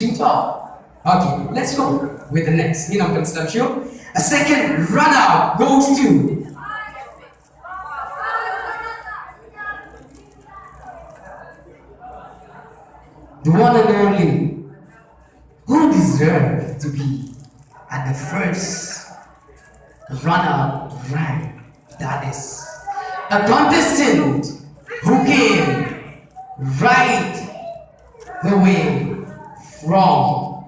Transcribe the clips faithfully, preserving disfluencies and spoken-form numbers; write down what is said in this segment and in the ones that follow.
Jingthoh. Okay, let's go with the next. Ngin ym kynstep shuh. A second runner goes to the one and only who deserve to be at the first runner-up rank. That is a contestant who came right the way from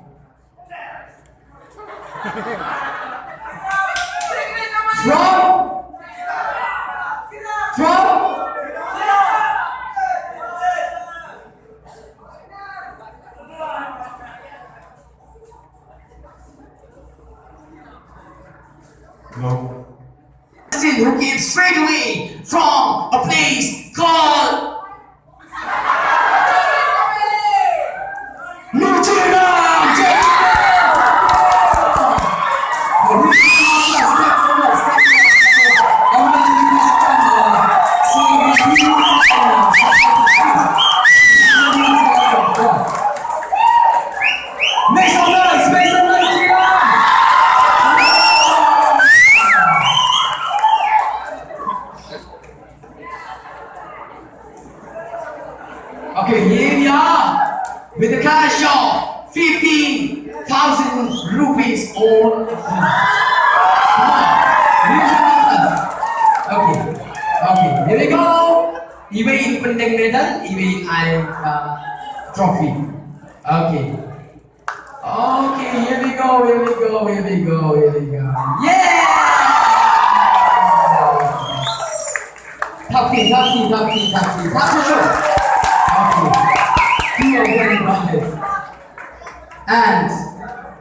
from from No. Who came straight away from a place called Nuchiram. Make some noise, make some noise, Jiran! Okay, here we are with the cash of fifty thousand rupees all. Okay, okay, here we go. Iwei in pyndeng medal, iwei in ai uh, trophy. Okay. Okay, here we go, here we go, here we go, here we go. Yeah! Thapti, thapti, thapti, thapti, thapti, sure. Okay. Two of them in one day. And,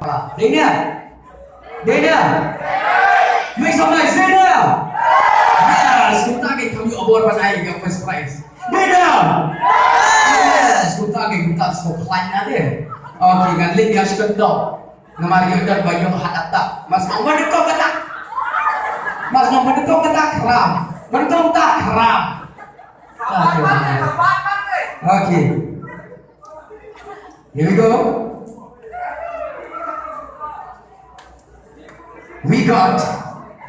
uh, Daniel. Daniel. Make some noise, Daniel. Yes, kumta ke kam ïoh award ban ai ka first prize. Daniel. Yes, kumta ke kumta sngewkhlaiñ na de. Okay, ngan leit ïa shi kyndong. Namar ïa ka ba ïoh heart attack. Mas ngam ban ïoh kata. Mas ngam ban ïoh kata kram. Ban ïoh kata kram. Okay. Okay. Here we go. We got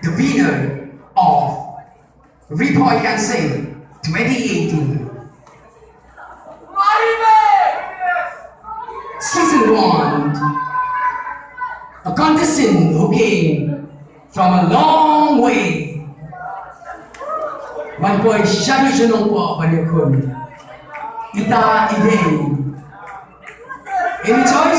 the winner of Ri Bhoi Can Sing twenty eighteen. Season one. A contestant who came from a long way. Ban poi shaduh sha Nongpoh ban ïakhun. Ita i dei. Any choice?